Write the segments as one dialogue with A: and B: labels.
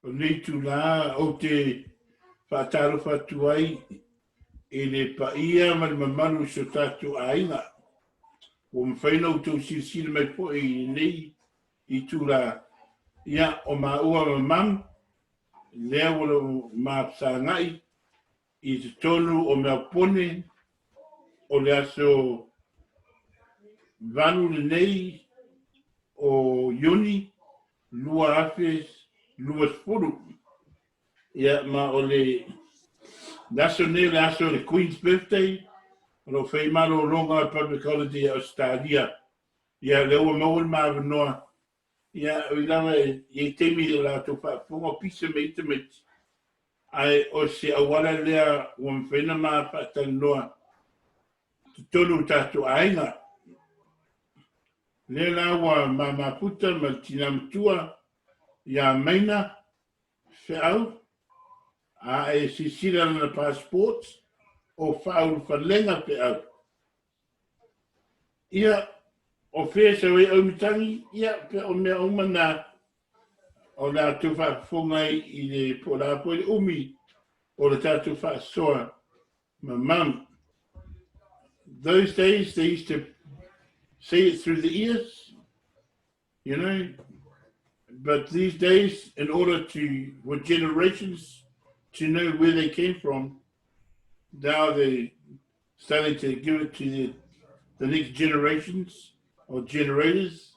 A: O lenei itulā ou te faatalofa atu ai i le paia ma le mamalu o si o tatou aiga. Ua mafai ona outou silasila mai foi i lenei itulā, ia, o maua ma Mum, lea ua mafesagai i totonu o Melbourne o le aso 8 lenei o Iuni 2020. Ia, ma o le aso nei o le aso o le Queen's Birthday, o lo o fai malologa public holiday a Ausetalia. Ia, lea ua maua le ma avanoa. Ia, ui lava e i ai taimi i o latou faafofoga, pisa mai ai tamaiti. Ae o se auala lea ua mafai ona ma faatalanoa totonu o tatou aiga. Lea la ua ma mafuta ma le tina matua ia Maina Feau, a e silasila lana passport o Faaulufalega Feau. Ia, o fea sau ai Auimatagi? Ia, pe o mea uma na o le a tou faafofoga ai i le po o le a foi le umi o le tatou faasoa ma mum. Those days they used to say it through the ears, you know, but these days, in order to, for generations to know where they came from, now they starting to give it to the, the next generations or generators.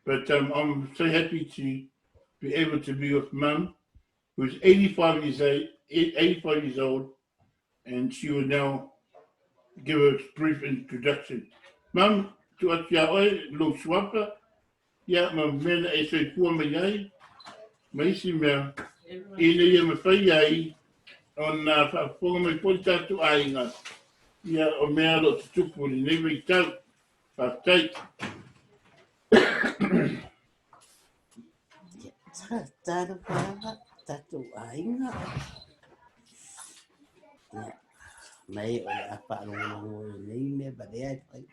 A: But um, I'm so happy to be able to be with Mum, who's 85 years, 85 years old, and she will now give a brief introduction. Mum, tu atu ia oe, lou suafa, ia ma mea na e soifua mai ai, ma isi mea, ina ia mafai ai ona faafofoga mai foi le tatou aiga, ia o mea o lo o tutupu i lenei vaitau. Faafetai.
B: Talofa lava tatou aiga. Ia, mai o le a faalogologo i nei mea valea e fai.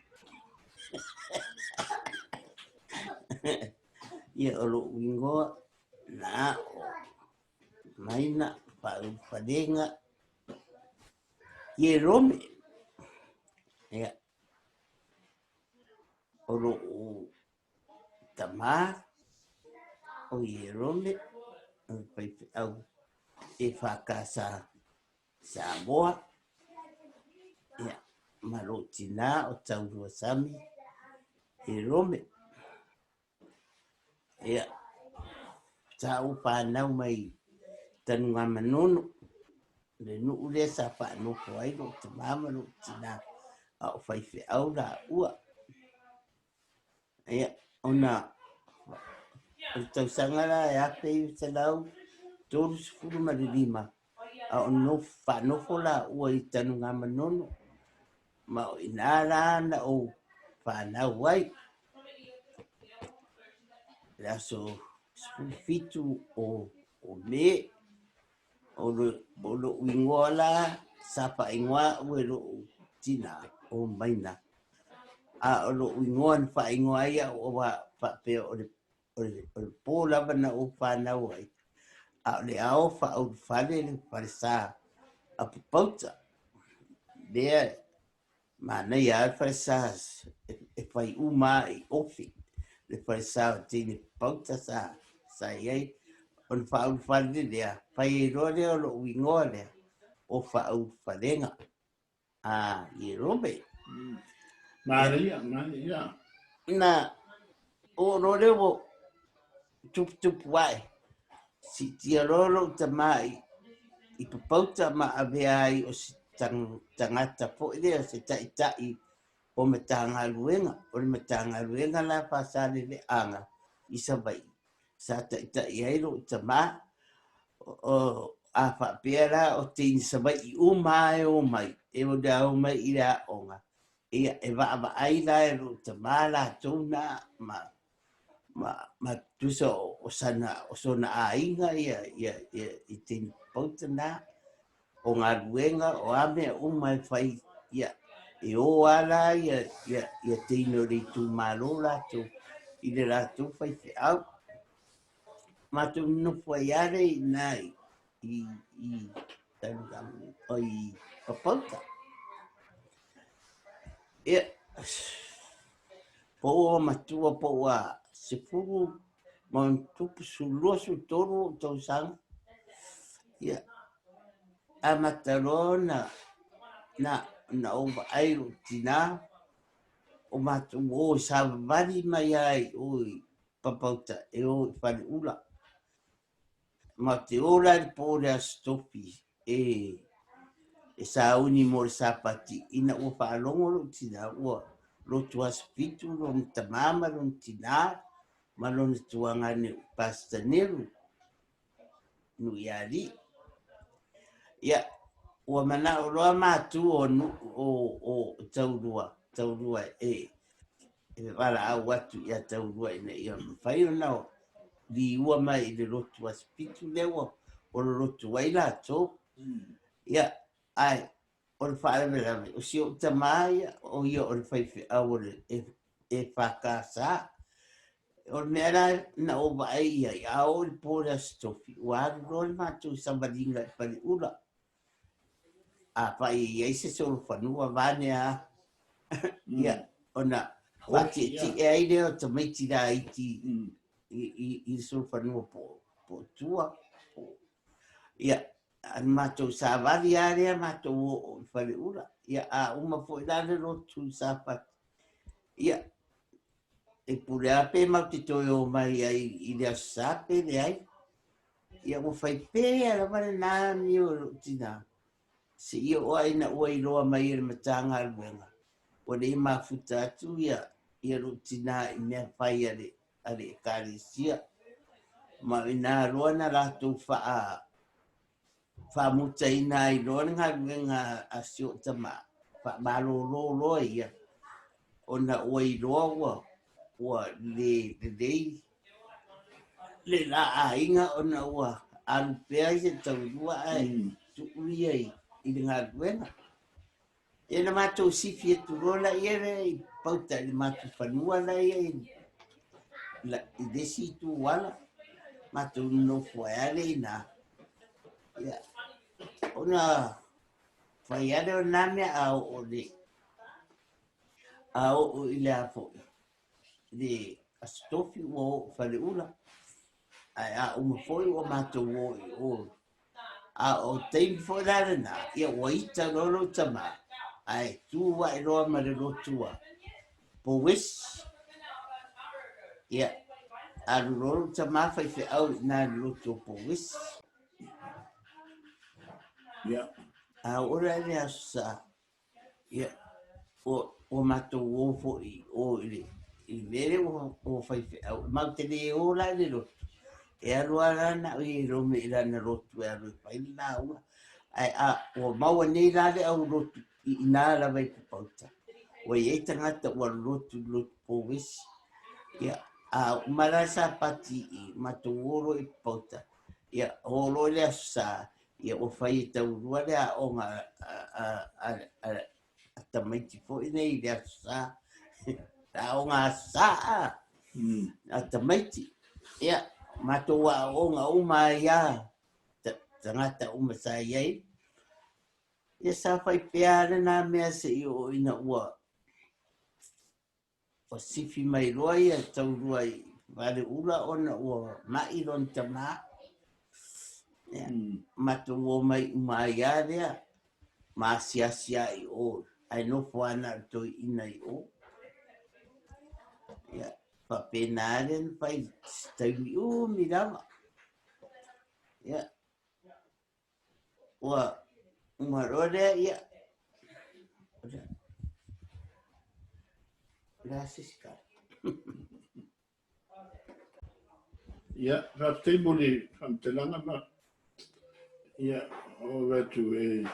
B: Ia, o lou ingoa na o Maina Faaulufalega Ierome. Ia, o lou tamā o Ierome, o le faifeau EFKS Samoa, ia, ma lou tinā o Tauluasami Ierome. Ia, sa ou whānau mai Tanugamanono, le nuu lea sa whaanofo ai lou tamā ma lou tinā, a o faifeau lāua. Ia, ona o le tausaga la e 1935, a o nofo, faanofo lāua i Tanugamanono, ma o inā la na ou fanau ai. Le aso 17 o, o Me, o, lo, o lou ingoa la, sa faaigoa au e lou tinā, o Maina. A o lou ingoa na faaigoa ai au aua faapea o le, o le, o le pō lava na ou fanau ai, a o le ao faaulufale le falesa a Papauta. Lea manaia lava le falesa e fai uma lava i ofi le falesa o teine Papauta sa, sa i ai. Ona faaulufale lea, fai ai loa lea o lou ingoa lea o Faaulufalega. A Ierome.
A: Manaia, manaia.
B: Na oo loa lea ua tuputupu ae, siitia loa lou tamā i, i Papauta ma avea ai o se tagata foi lea, se taitai o Matagaluega, o le Matagaluega la Faasaleleaga i Savaii, sa taitai ai lou tamā. O, a faapea la o teine Savaii uma lava e omai, e omai i le aoga, ia e vaavaai la e lou tamā latou na ma ma ma tusa o sana o sona aiga ia ia ia i teine Papauta na o galuega o a mea uma e fai ia e o lava la ia ia ia teine o le itumalo latou i le latou faifeau. Matou nonofo ai lava lea i ina i i Papauta. Ia, po ua matua po ua 10+, 23 ou tausaga. Ia, amata loa ona na ou vaai i lou tinā, o matou o e savavali mai lava i o i Papauta e o i Faleula. Matou te o la i le po o le Aso Tofi e sauni mo le Sapati ina ua faalogo lou tinā ua lotu aso 7 lona tamā ma lona tinā ma lona tuagane o Pastor Nelu Nuialii. Ia, ua manao loa matua o, o, o Taulua, Taulua e e valaau atu ia Taulua ina ia mafai ona liua mai i le lotu Aso Fitu lea ua lolotu ai latou. Ia, ae o le faalavelave, o si ou tamā ia, o ia o le faifeau o le EFKS. O le mea la na ou vaai i ai, a oo i le po o le Aso Tofi, ua alu loa le matou savaliga i Faleula. Afai e i ai se solofanua vaeane a, ia, ona faatietie ai lea o tamaiti laiti i le solofanua po o tua. Ia, a matou savali lava lea matou oo i Faleula. Ia, a uma foi la le lotu i Safata, ia, e pule lava pe matou te toe o mai ai i le Aso Sa pe leai. Ia ua fai pea lava lena amio e lou tinā, seia oo lava ina ua iloa mai e le Matagaluega ua le mafuta atu ia ia lou tinā i mea fai a le a le Ekalesia. Ma o ina loa na latou faa faamutaina ai loa le galuega a si ou tama, faamalolo loa ia, ona ua iloa ua ua le lelei le la aiga ona ua alu pea ia taulua ae tuu ia i le galuega. Ia na matou sifi atu loa laia lea i pauta i le matou fanua la ia i le isi itu ala, matou nonofo ai lava lea i ina. Ia, ona fai lava lea o na mea a oo i le, a oo i le a foi, le Aso Tofi ua oo i Faleula, ae a uma foi ua matou o i o. A o taimi foi la lena, ia ua ita loa lou tamā, ae tu ae loa ma le lotu a Powesi. Ia, alu loa lou tamā faifeau i ina i le lotu o Powesi.
A: Ia.
B: A oo la i le Aso Sa, Ia, ua matou o foi i o i le mea lea ua faifeau. Matou te le o la i le lotu, e alu lava la na o Ierome i lana lotu e alu e fai le lauga. Ae a ua maua nei la le au lotu i ina lava i Papauta, ua i ai tagata ua lotu i le lotu Powesi. Ia, a uma la le Sapati i, matou o loa i Papauta, ia, o loa i le Aso Sa, Ia ua fai e taulua le aoga a tamaiti foi nei i le Aso Sa. Le aoga Aso Sa a tamaiti. Ia, matou aooga uma ai lava tagata uma sa i ai. Ia sa fai pea lena mea seia oo ina ua Ua sifi mai loa ia Taulua i Faleula ona ua ma'i lona tamā. Ia, matou o mai uma ai lava lea, ma asiasi lava i o, ae nofo lava na o le toeaina i o. Ia, faapena lava lea na fai i se taimi umi lava. Ia, Ua uma loa lea, ia. O le a se isi tala?
A: Ia, faafetai mo le faamatalaga ma ia, o atu e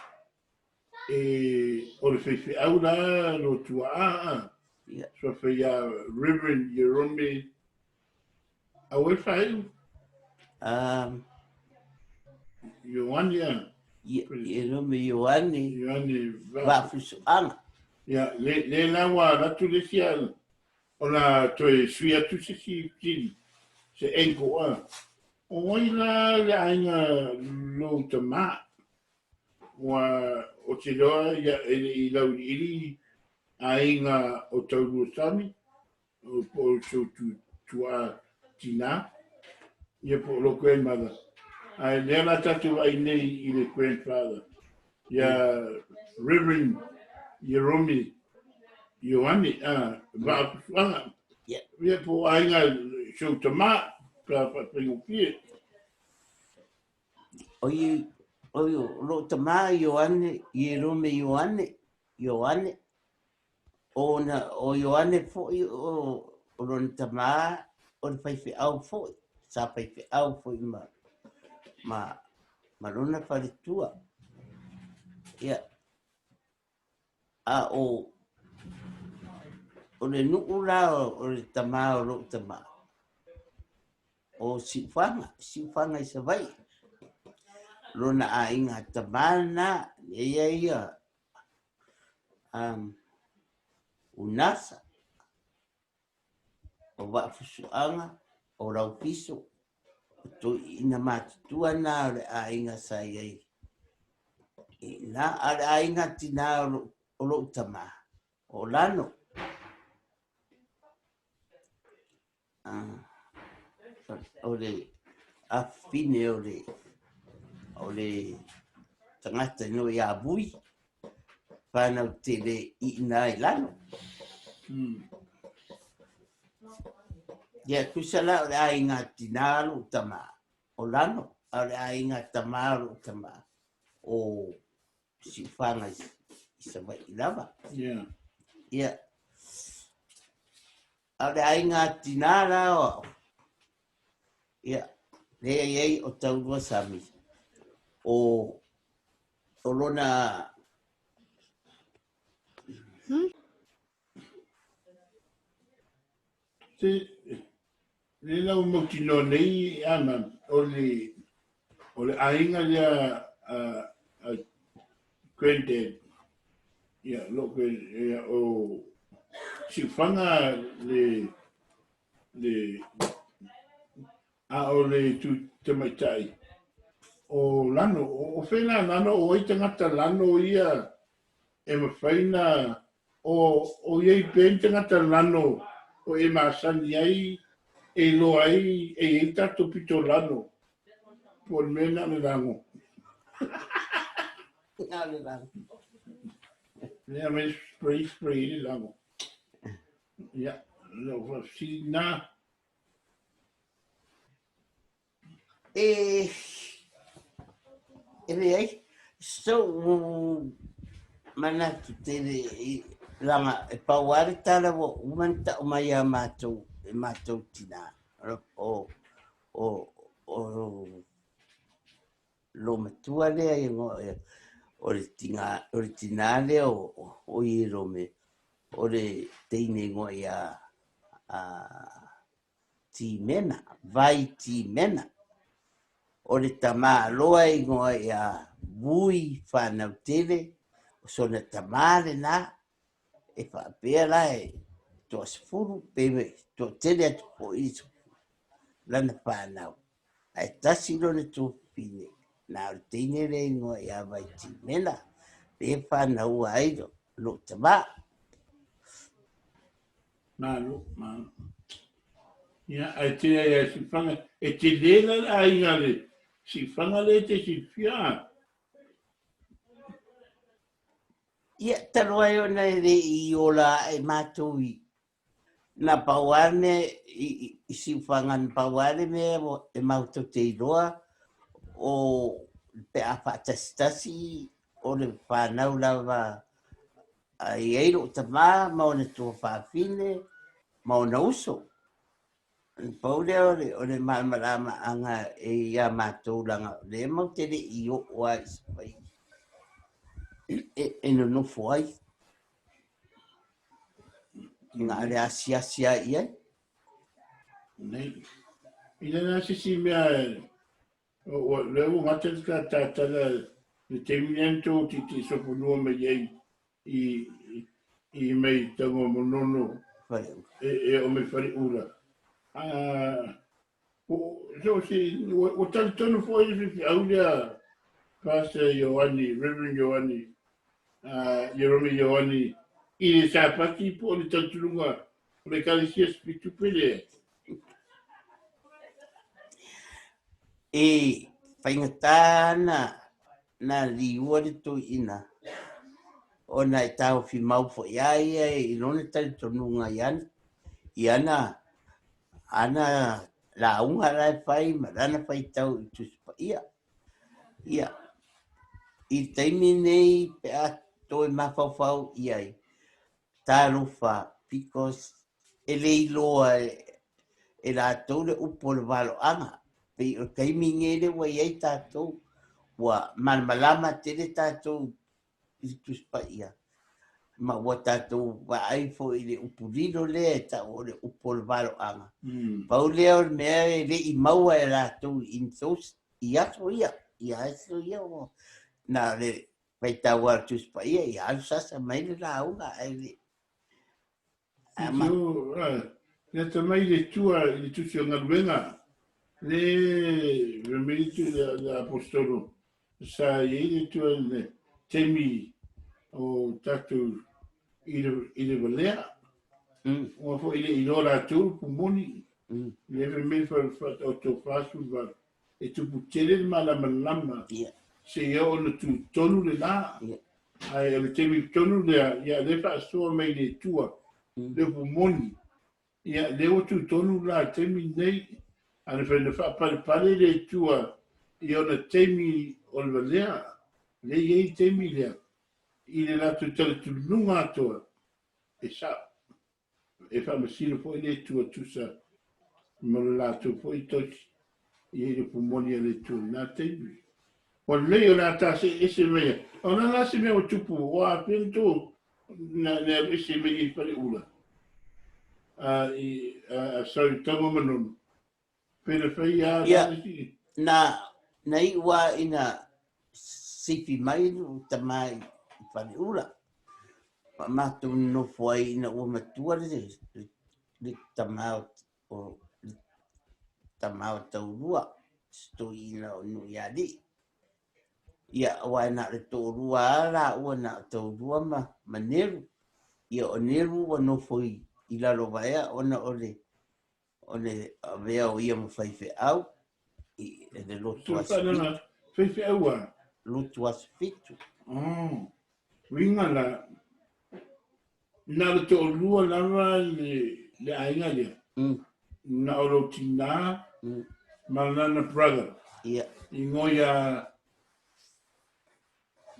A: e o le faifeau la lo tuaa a.
B: Ia.
A: Suafa ia Reverend Jerome Auē faaiu. Ioane a.
B: Ierome Ioane.
A: Ioane
B: Vaafusuaga.
A: Ia, le, le la ua alu atu le isi a, ona toe sui atu se isi fesili, se angle a. O ai la le aiga lou tamā? Ua o te loa ia e le i lauiliili aiga o Taulua Sami, po o si ou tuaa tinā, ia po o lou grandmother. Ae lea la tatou vaai nei i le grandfather, ia Reverend Ieromi Ioane, Vaafusuaga. Ia po o aiga si ou tamā, pe a faafaigofie.
B: Oi, oi, o lou tamā Ioane, Ierome Ioane, Ioane, Ona, o Ioane foi o, o lona tamā o le faifeau foi, sa faifeau foi ma, ma, ma lona faletua. Ia, a o, o le nuu la o le tamā o lou tamā, o Siufaga, Siufaga i Savaii. Lona aiga tamā lena, lea ia Unasa, o Vaafusuaga, o Laufiso, o toeaiina matutua na o le aiga sa i ai i ina. A o le aiga tinā o lou tamā, o Lano. O le afafine o le o le tagata i noho ia Vui, whanau tele i ina i lalo. Ia, tusa la o le aiga tinā lou tama o Lano, a o le aiga tamā o lou tama o Siufaga i Savaii lava. Ia. A o le aiga tinā la o au, ia, lea i ai o Taurua Sami, o, o lona...
A: Se, le lau mautinoa nei, Ana, o le, o le aiga lea a, a granddad, ia, lou grand, ia, o Siufaga le, le, a o le tu tamaitai o Lano, o, o whea la Lano, o ai tangata Lano ia e mawhai na, o, o iai pea ni tangata Lano o e masani ai, e iloa ai, e iai tatou pito Lano, po o le mea na o le lago.
B: Na o le lago.
A: Lea me spray, spray le lago. Ia, lou faafesili na.
B: E, e leai, sou manatu tele i langa e pau lava le tala ua uma ona tau mai ia matou e matou tinā o o o lou matua lea i o le tinā o le tinā lea o o Ierome o le teine ingoa ia a Timena, Vai Timena. O le tamā loa e ingoa ia Vui Whanau Tele, o sona tamā lenā, e faapea la e toasefulu pe toatele atu foi i le sefulu lana whanau. Ae tasi lona tuafafine, na o le teine lea e ingoa ia Vai Timena, lea e whanaua ai lou tamā.
A: Malo, malo. Ia, ae te ai ai Siufaga, e te lē la le aiga le Siufaga le te silafia a?
B: Ia, talu ai ona e le i ola ae matou i na pau lava le mea i, i Siufaga, na pau lava le mea e matou te iloa o pe a faatasitasi o le whanau lava A i ai lou tamā ma ona tuafafine ma ona uso. Na pau lea o le, o le malamalamaaga e iā matou leaga o lea matou te le i oo lava i Savaii e, e nonofo ai. Na o le asiasi lava i ai.
A: Nei. I lena se isi mea O lea ua gata le tātala le taimi lea na tou titi sofonua mai ai i, i mai Tanugamanono e, e o mai Faleula. A, So se, ua talitonu foi le faifeau lea Pastor Ioane, Reverend Ioane, Ierome Ioane, i le Sapati po o le talitonuga o le Ekalesia Sipitupe lea?
B: E faigata ana na liua le toeaina ona e taofi mau foi a ia i lona talitonuga i ana ana lauga la e fai ma lana faitau i Tusi Paia. Ia, i le taimi nei pe a toe mafaufau i ai, talofa, because e le iloa e latou le upu o le valoaga. Pei o le taimi nei lea ua i ai tatou, ua malamalama tele tatou i le Tusi Paia, ma ua tatou vaai foi i le upu lilo lea e tau o le upu o le valoaga. Pau lea o le mea e le i maua e latou in those, i aso ia, i aso ia ua, na o le faitau lava o le Tusi Paia, ia alu sasa mai le lauga, ae le,
A: Lata mai le tua i le tusi o galuega, le remedi le apostolo sa i ai le tua i le taimi o tatou i le valea. Ua foi le iloa latou le pumoni. Le remedi o to 48 e tupu tele le malamalama seia oo ina tutonu le la. Ae o le taimi tonu lea, ia lea e faasoa mai le Atua, le upu moni, ia lea ua tutonu la i le taimi lenei. A na fai na faapalepale le Atua i ona taimi o le valea, lea e i ai le taimi lea, i le latou talitonuga atoa, e sao. E faamasino foi le Atua tusa ma lo latou foi tausi i ai le upu moni a le Atua i lena taimi. Ua lelei o le a ta see ese mai ai. O le a la se mea ua tupu, ua afea le tou na alu ese mai ai i Faleula, a i a sau i Tanugamanono. Pele fai a
B: Ia, na, na iu a ina sifi mai lou tama i Faleula. Ma matou nonofo ai ina ua matua le, le, le tama o, o le tama o Taulua, si toeaina o Nuialii. Ia, aua na o le toalua lava laua na o Taulua ma, ma Neru. Ia, o Neru ua nofo i, i Lalovaea ona o le o le avea o ia ma faifeau i le lotu aso fitu.
A: Faifeau a?
B: Lotu aso fitu.
A: Oh, uiga la, na o le toalua lava le, le aiga lea. Na o lou tinā ma lana brother.
B: Ia.
A: Ingoa ia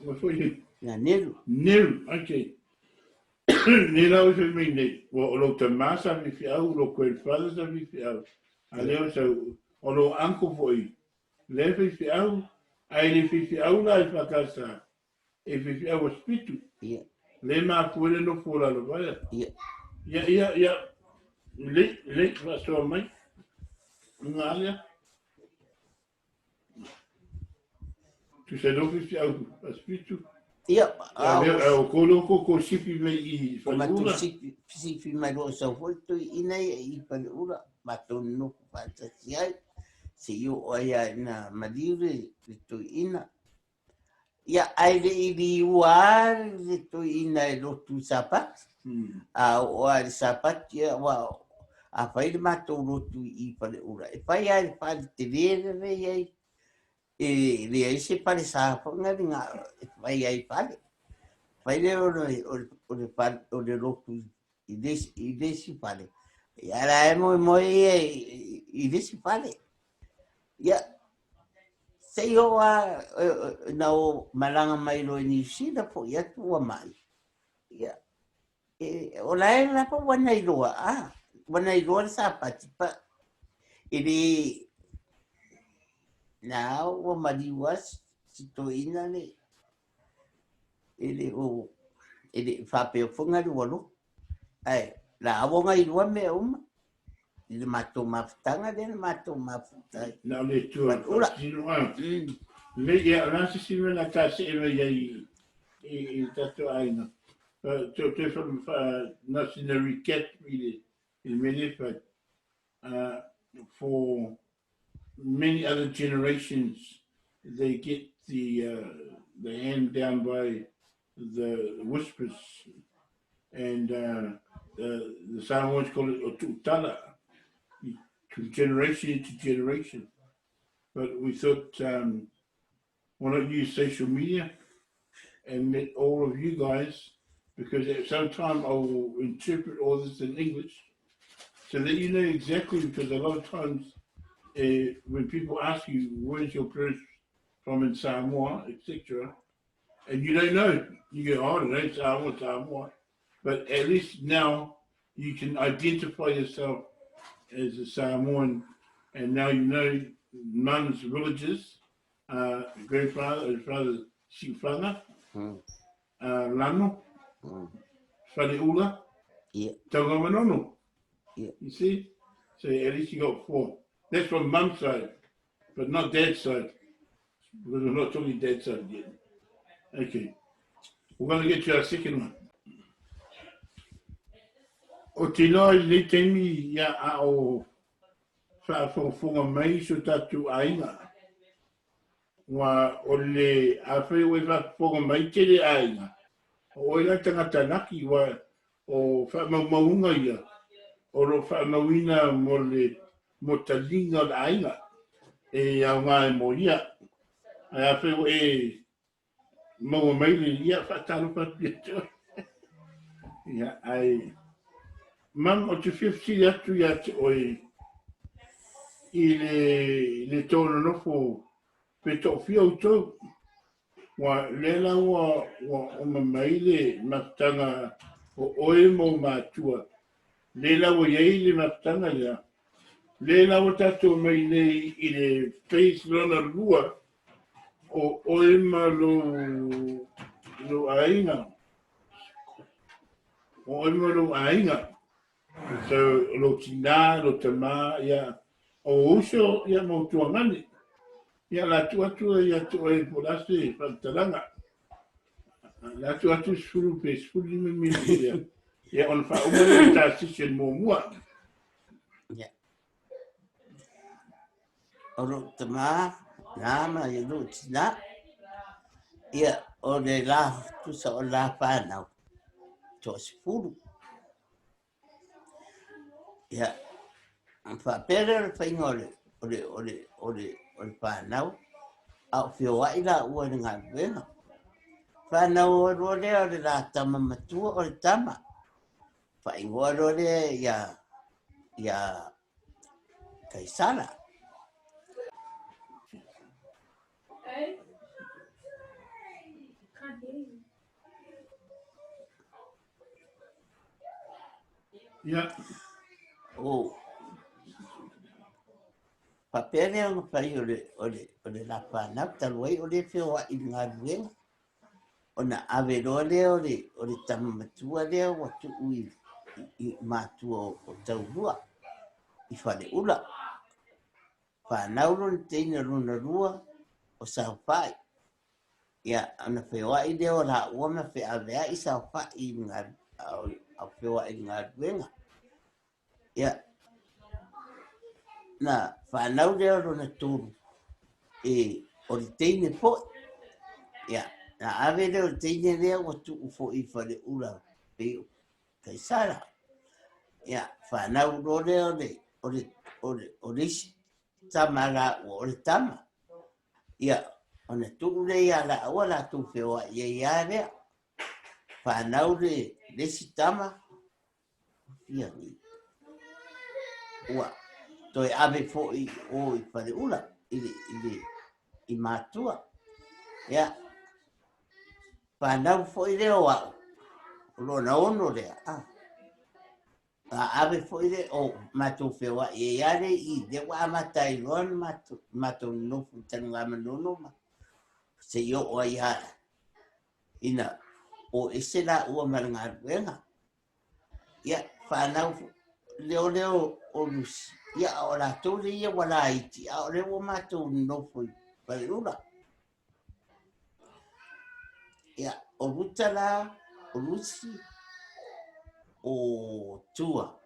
A: Ua foi nei.
B: Ia Neru.
A: Neru, ok. Nei la ua fai mai nei, ua o lou tamā sa faifeau, o lou grandfather sa faifeau, a lea ua sau, o lou uncle foi, lea e faifeau, ae le faifeau la i Whakasa, e faifeau Aso Fitu.
B: Ia.
A: Lea e mafua ai le nofo o Lalovaea.
B: Ia.
A: Ia, ia, ia, lelei, lelei, faasoa mai. Ngā lea. Tusa loa faifeau Aso Fitu.
B: Ia, a
A: o ko lo ko ko sipi mai i
B: Faleula. O matou sipi, sipi mai loa sau foi toeaina ia i Faleula, matou nonofo faatasi ai, seia oo ai lava ina maliu le toeaina. Ia, ae le i liua lava le toeaina e lotu i Sapati. A oo lava i le Sapati, ia, aua a fai le matou lotu i Faleula, e fai lava i le fale tele lea e i ai, e leai se falesa foi lena e fai ai i fale. Fai lea o le, o le, o le, fale, o le lotu i le isi, i le isi fale. Ia, la e moemoe ia i le isi fale. Ia, seia oo lava ina o malaga mai loa i Niu Sila foi atu ua mai. Ia, e, o la e lava ua na iloa, a, ua na iloa le Sapati, pa, e le, na ua maliu lava si toeaina le, e le o, e le faapea foi na lua lotu. Ae, la ua na iloa mea uma. I le matou mafutaga lea na matou mafuta ai.
A: Na o le Atua faatino a. Lelei, ia, o le a se isi mea na ta see mai ai i le tatou aiga? Toe toe fa na sina recap i le i le mea lea e fai. For. many other generations they get the uh, the hand down by the whispers and uh, the, the Samoans call it otu'utala, from generation to generation. But we thought, um, why not use social media and let all of you guys, because at some time I will interpret all this in English, so that you know exactly, because a lot of times uh, when people ask you, where's your parents from in Samoa, etc., and you don't know, you go, oh, I don't know, Samoa, Samoa. But at least now you can identify yourself as a Samoan, and now you know mum's villages, uh, grandfather, father, Siufana, mm. uh, Lano, mm. Whareula, yeah. Taungamanono. Yeah. You see? So at least you got four. That's from mum's side, but not dad's side. Because we're not talking dad's side yet. Okay. We're going to get to our second one. O te loa i le taimi ia a o whaafongafonga mai so tātou aiga. Ua o le awhai o e whaafonga mai te le aiga. O oe la tangata laki ua o whaamaumauga ia o lo whaamauina mo le mo talinga o le aiga e au ngā e mo ia. Ai awhai o e Maua mai le ia whaatalofa atu ia te oe. Ia, ai. Mam, o te whiwhitiri atu ia te oe i le, le tōna nofo pe to'owhia outou. Ua lea la ua, ua oma mai le mafutaga o oe ma ou mātua. Lea la ua iai le mafutaga lea. Lea la ua tatou mai nei i le phase lona lua o oe ma lou, lou aiga. O oe ma lou aiga. So, lou tinā, lou tamā, ia, o uso, ia, ma o tuagane. Ia, la tu atu ia te oe po la se whantalanga. La tu atu sefulu pe 15 minute lea. Ia, ona whauma lea tā session muamua.
B: Ia. O lou tamā, nā ma i lou tinā, ia, o le la, tusa o la whānau, toasefulu. Ia, ona faapea lea o le faiga o le, o le, o le, o le, o le whānau, a o feoai lāua i le galuega. Whānau loa lea o le la tama matua o le tama. Faaigoa loa lea ia, ia Kaisara.
A: Yeah.
B: O, faapea lea ona fai o le, o le, o le la whanau, talu ai o le feoai i le galuega. Ona ave loa lea o le, o le tama matua lea ua tuu i, i, i matua o, o Taulua, i Faleula. Whanau lona teina lona lua o Saofai. Ia, ona feoai lea o lāua ma feaveai Saofai i ngā, a feoai i galuega. Ia, na whanau lea o lona tolu, e, o le teine foi. Ia, na ave lea o le teine lea ua tuu foi i Faleula pei o Kaisara. Ia, whanau loa lea o le, o le, o le, o le isi tama lāua, o le tama. Ia, ona tuu lea ia lāua latou feoai ai lava lea. Whanau le, le isi tama, Ia nei. Ua toe ave foi o i Faleula i le, i le, i matua. Ia, whanau foi lea o au, o lona ono lea, ah. A ave foi le o matou feoai e ia le i le ua amata ai loa na matou, matou nonofo i Tanugamanono ma se i oo ai a ina o ese lāua ma le galuega. Ia, whanau leo leo o Lusi. Ia, a o latou le ia ua laiti, a o lea ua matou nonofo i Faleula. Ia, o Ruta la, o Lusi, o Tua.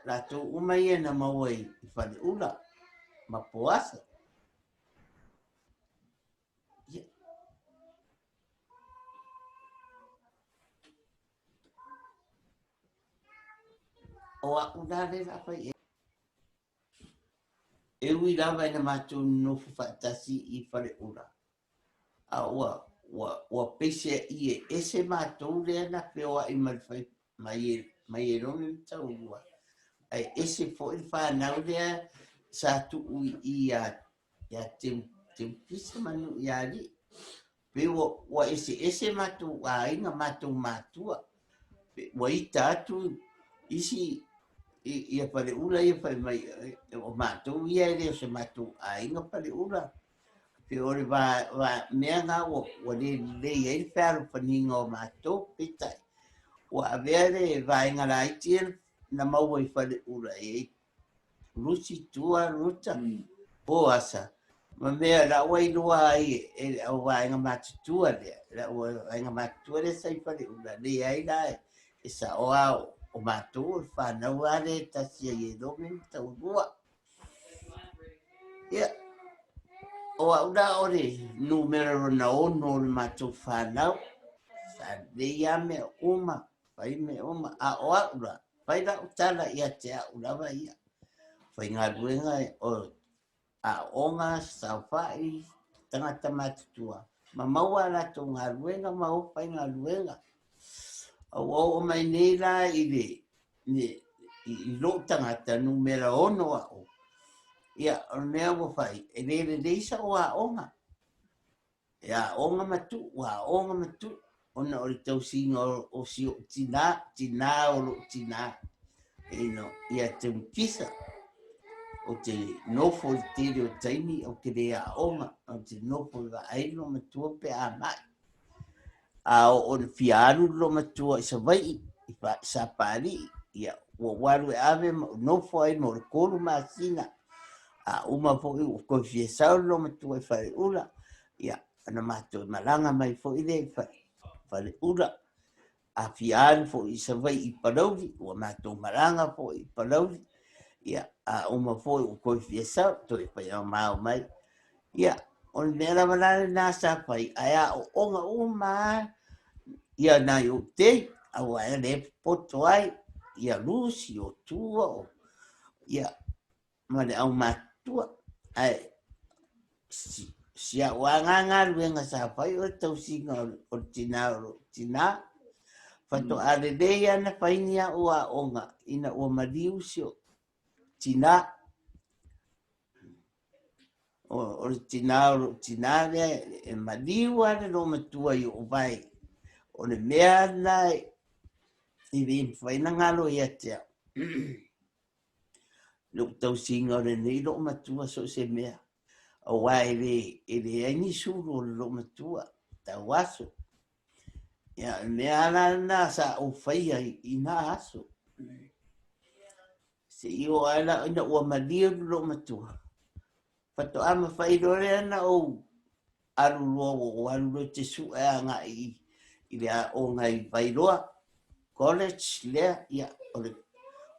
B: Latou uma ia na maua i Faleula. ma Poasa. Ia. O a'u la lea la fai e. E ui lava ina matou nonofo faatasi i Faleula, a ua, ua, ua peiseai e ese matou lea na feoai ma le fai, mai, mai Elome ma Taulua, ae ese foi le fanau lea sa tuu i i ia, ia Teu, Teukisa ma Nuuialii. Pei ua, ua eseese matou aiga, matou matua. Ua ita atu isi ia Faleula ia fai mai, o matou ia e le o se matou aiga Faleula. Pei o le va, va, mea na ua, ua le lelei ai le fealofaniga o matou, peitai, ua avea le vaega laiti na maua i Faleula e i ai Lusi, Tua, Ruta, Poasa, ma mea la ua iloa ai e le au vaega matutua lea, le au vaega matutua lea sa i Faleula, leai la e sao lava o matou o le fanau lava lea e tasi ai e Lome ma Taulua. Ia, o au la o le numera lona ono o le matou fanau, sa lelei lava mea uma, fai mea uma, a o au la, fai lau tala ia te au lava ia. Faigaluega o aoga, saofai, tagata matutua, ma maua a latou galuega ma o faigaluega. A ua oo mai nei la i le, le i lou tagata numera ono au, ia, o le mea ua fai, e le lelei sa'u aoga. E aoga ma tuu, aoga ma tuu, ona o le tausiga o si ou tinā, tinā o lou tinā, you know, ia Teukisa. Ou te nofo i le tele o taimi, ou te le aoga, ou te nofo e vaai le loomatua pe a mai. A oo ina fia alu le loomatua i Savaii, i Sapaalii, ia, ua ou alu e ave ma ou nofo ai mo le 3 masina. A uma foi ua toe fia sau le loomatua i Faleula, ia, ona matou malaga mai foi lea i Faleula. A fia alu foi i Savaii i Palauli, ua matou malaga foi i Palauli, ia, a uma foi ua toe fia sau, toe faiaumao mai. Ia, o le mea lava la lena sa fai, ae aooga uma lava ia nai ou tei, aua o lea e popoto ai ia Lusi, o Tua, o, ia, ma le aumatutua. Ae si au lava galuega sa fai o le tausiga o le tinā o lou tinā. Faatoa lelei lava na fai ni au aoga ina ua maliu si ou tinā. O le tinā o lou tinā lea e maliu lava le loomatua i ou vae. O le mea lena e le mafai ona galo ia te au. Lou tausiga o lenei loomatua so o se mea, aua e le, e leai ni sulu o le loomatua, tau aso. Ia, o le mea lava la lena sa ou faia i na aso. Seia oo ae la ina ua malie le loomatua, faatoa mafai loa lea ona ou alu loa ua ou alu loa te sue agai i le aoga i Vailoa College lea, ia, o le,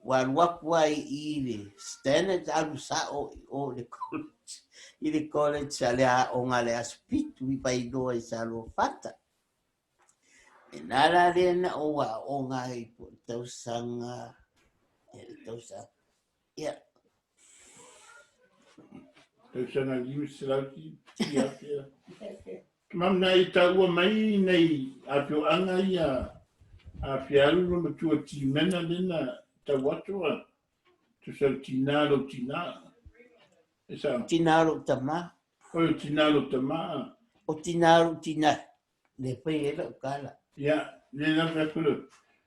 B: ua alu atu ai i le standard alu sao i o i le college, i le college a le aoga a le Aso Fitu i Vailoa i Saluafata. E nā la lea na ou aoga ai po o tausaga, ia, le tausaga, ia.
A: Tausaga 500 ia pea. Mam na i taua mai nei afioaga ia a fialu lo matua timena lena tau atu a tusa o tina lo tina. E sa.
B: Tina lo tama.
A: O tina lo tama.
B: O tina lo tina. Le fai e lau kala.
A: Ia, le la fa ku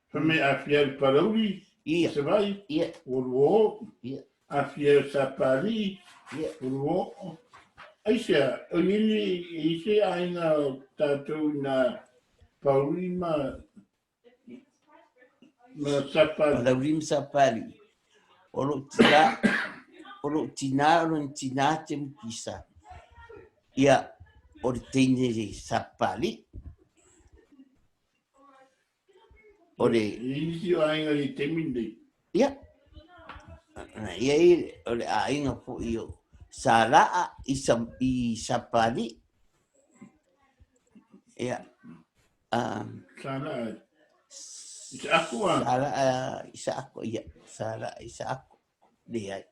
A: fa me a fia Palauli.
B: Ia.
A: Savaii.
B: Ia.
A: O luo.
B: Ia.
A: A fia Sapali.
B: Ia.
A: O luo. Aisea, o ni i se aiga o tātou na Pauli ma ma Sapali.
B: Palauli ma Sapali. O lou tinā, o lou tinā, o lona tinā te mukisa. Ia, o le teine le Sapali. O le...
A: I nisi o aiga i taimi nei.
B: Ia. Na ia i, o le aiga foi o Salaa i, sa, i Sapali. Ia. Um,
A: Salaa. I Saako a?
B: Salaa i Saako, ia. Salaa i Saako. Leai.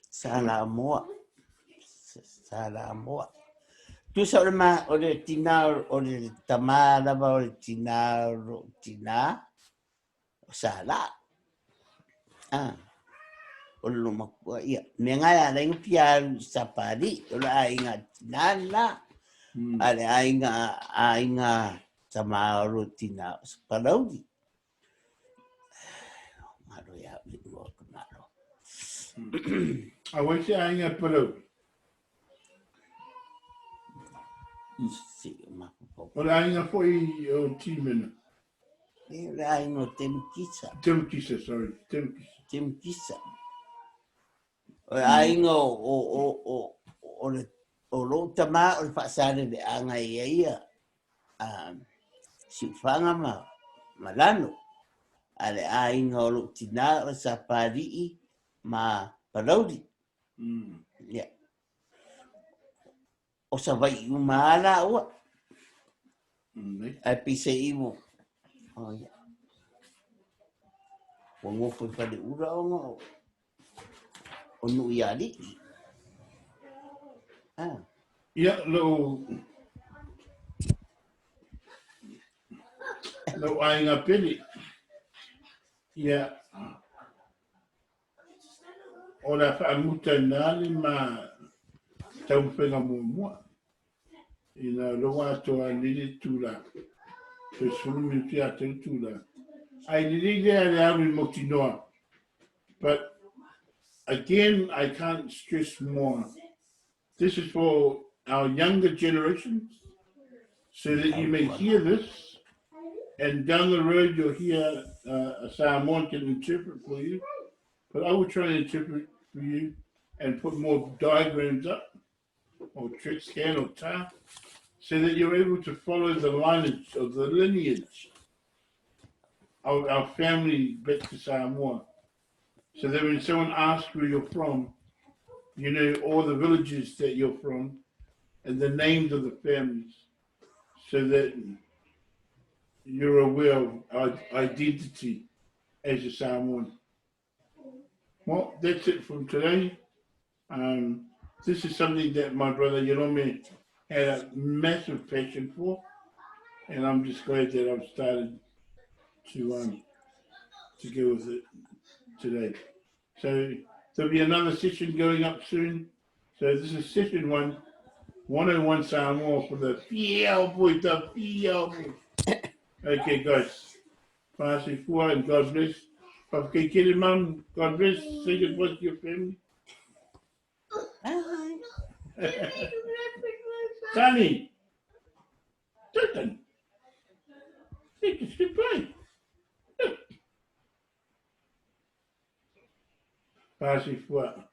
B: Salamoa. Salamoa. Tusa o le, ma, o le tina o le tamā lava o le tina o lou tina o Salaa. Ah, o le lomakua ia. Mea ngai a lainga pia alu i Sapali, o le aiga tina la. A le aiga, aiga tamā o lou tina o Palauli. Malo ia au le ua ka malo.
A: A wai se aiga Palauli?
B: Si o mapopo.
A: O le aiga foi o Timena.
B: E o le aiga o Temukisa.
A: Temukisa, sorry. Temukisa.
B: Temukisa. O le aiga o, o, o, o, o le o lou tamā o le faasaleleaga ia ia a Siufaga ma, ma Lano. A le aiga o lou tinā o le Sapāli'i ma Palauli. Ia. O Savai'i uma lava lāua. Ae peiseai ua, oh, ia. Ua nofo i Faleula ona o, o Nuuialii. Ah.
A: Ia, lou, lou aiga pele. Ia, O le a faamuta i ina le ma taumafaiga muamua ina o lea ua atoa nei le itula, toe 10 minute atoa le itula. Ae lelei lea le alu i mautinoa. But again, I can't stress more. This is for our younger generations, so that you may hear this, and down the road you'll hear a Samoan can interpret for you, but I will try and interpret for you and put more diagrams up, or trick scan or tar, so that you're able to follow the lineage of the lineage of our family back to Samoa. So that when someone asks where you're from, you know all the villages that you're from and the names of the families so that you're aware of our identity as a Samoan. Well, that's it from today. Um, this is something that my brother Ierome had a massive passion for, and I'm just glad that I've started to to go with it today. So there'll be another session going up soon. So this is session one, 101 Samoa for the Fiao boy, the Fiao boy. Okay, guys. Fa'asoifua and God bless. Whakakekere mum, God bless. Say goodbye to your family.
B: Bye.
A: Tani. Tatan. Say goodbye. Fa'asoifua.